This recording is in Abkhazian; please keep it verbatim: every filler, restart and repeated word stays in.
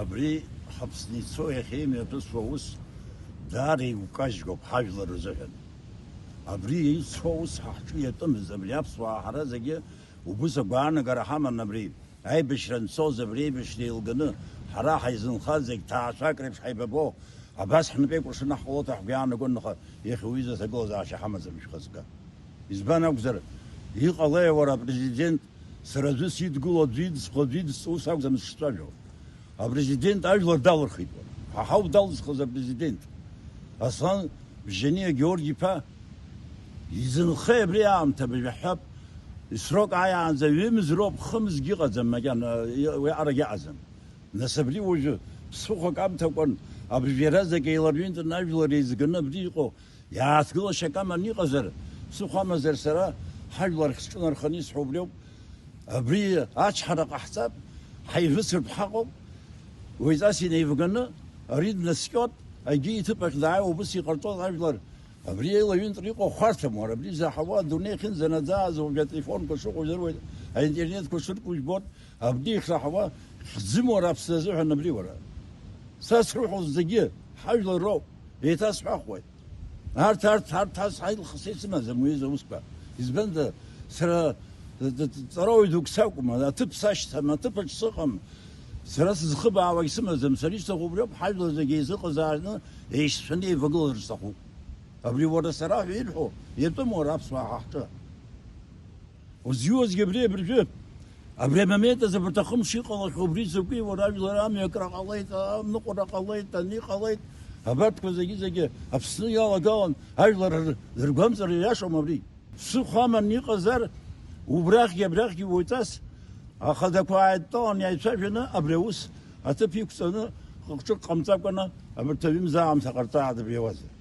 Абри ҳаԥсны ицо иахьеимҩаԥысуа аус даара игәкажьгоуп ҳажәлар рзыҳәан. Абри ицо аус ҳа ҳҿы иатәымыз, абри аԥсуаа ҳара зегьы убыс агәаанагара ҳаман абри. Аибашьра анцоз абри аибашьра еилганы, ҳара ҳаизынхаз зегь ҭаацәак реиԥш ҳаибабо, абас ҳнапеикәыршаны ҳҟалоит ҳәа ҳгәы иаанагон, аха иахьа уи изы аҭагылазаашьа ҳамаӡам шәхаҵкы. Избан акәзар, иҟалеи уара, апрезидент, сара аӡәы сидгыло, аӡәы идысхо, аӡәы идысҵо, ус акәӡам сшцәажәо. Апрезидент ажәлар далырхит уара. Ҳа ҳауп далызхыз апрезидент. Аслан Бжьаниа Георги-иԥа, изынхеи абри аамҭа, быжәаҳәап, исрок ааиаанӡа ҩымз роуп, хымзгьы ыҟаӡам макьана, уи арагь аҟаӡам. Нас абри уажәы ԥсыхәак амҭакәан, абжьара зегь еиларҩынтын ажәлар еизганы абри иҟоу, иааҭгылашьак аман иҟазар, ԥсыхәа амазар сара ҳажәлар ахь сҿынарханы исҳәо убриоуп. Абри ачҳара ҟаҳҵап, ҳаивысыртә ҳаҟоуп, уаҩҵас инеивганы, ари днаскьот, егьи иҭыԥ ахь дааиуа убыс иҟарҵоит ажәлар. Абри еилаҩынтра иҟоу хәарҭам, уара, абри заҳауа адунеи ахьынӡанаӡааз уажәы ателефонқәа шыҟоу жәдыруеит, аинтернетқәа шырку жәбоит, абри ихраҳауа хьӡым уара аԥсны азыҳәан абри уара. Са срыҳәоз зегьы ҳажәлар роуп, еиҭасҳәахуеит. Арҭ, арҭ, арҭ ас ҳаилхыс исымаӡам уи азы аусқәа. Избанда, сара ҵ-, ҵ-, ҵ-, ҵарауаҩ дук сакәым, аҭыԥ сашьҭам, аҭыԥаҿ сыҟам. Сара сызхыбаауагь сымаӡам, сара исҭаху убриоуп, ҳажәлар зегьы еизыҟазааны, еишьцәаны еивагылар сҭахуп. Абри уара сара ҳәа ирҳәо, иатәым уара аԥсуаа ҳа ҳҿы. Узиуазгьы абри абыржәы, абри амомент азы абарҭ ахымш иҟалахьоу убри закәи, уара, ажәлар амҩакра ҟалеит, аныҟәара ҟалеит, ани ҟалеит, абарҭқәа зегьы-зегьы Аԥсны иалагалан, ажәлар р-, ргәамҵра иашам абри. Ԥсыхәа аман иҟазар, убрахьгьы абрахьгьы уаҩҵас ахадақәа ааидтәалан иааицәажәаны абри аус аҭыԥ иқәҵаны, ҟыҟҿык ҟамҵакәаны абарҭ аҩымз аамҭа ҟарҵааит абри ауазар.